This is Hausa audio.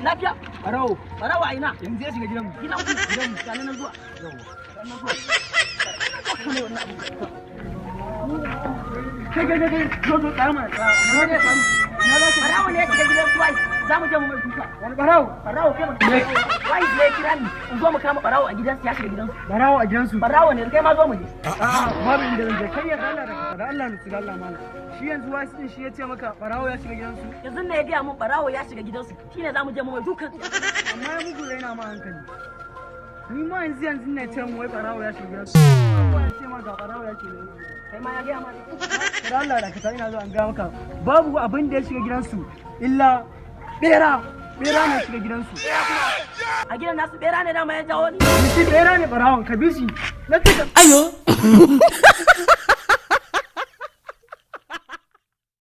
Lafiya? Barawo. Barawo a ina? Yanzu ya shiga gidanmu. Gidan ku? Gidan mu. Gani nan zuwa. Gani nan zuwa. Ina zuwa wannan abu. Kai, kai, kai, zo, zo, tsaya mana, tsaya. Na ne faru? Na za ka? Barawo ne ya shiga gidan Wise. Za mu je mu mai duka. Wani barawo? Barawo kai ba. Wise ne ya kira ni. In zo mu kama barawo a gidansu, ya shiga gidansu. Barawo a gidansu? Barawo ne, kai ma zo mu je. A'a, babu inda zan je. Kai ya Allah da Allah nutsu da Allah malam. Shi yanzu Wise din shi ya ce maka barawo ya shiga gidansu? Yanzu ne ya gaya mun barawo ya shiga gidansu. Shine za mu je mu mai dukan. Amma ya mugu raina ma hankali. Ni ma yanzu yanzu ne ce mu wai barawo ya shiga gidansu. Ko ya ce ma ga barawo ya shiga gidansu. Kai ma ya gaya ma. Da Allah da ka, ina zo an ga maka babu abin da ya shiga gidansu illa bera. Bera ne shiga gidansu. A gidan nasu bera ne dama ya jawo ni. Shi bera ne barawon, ka bi shi. Na ce ka Ayo.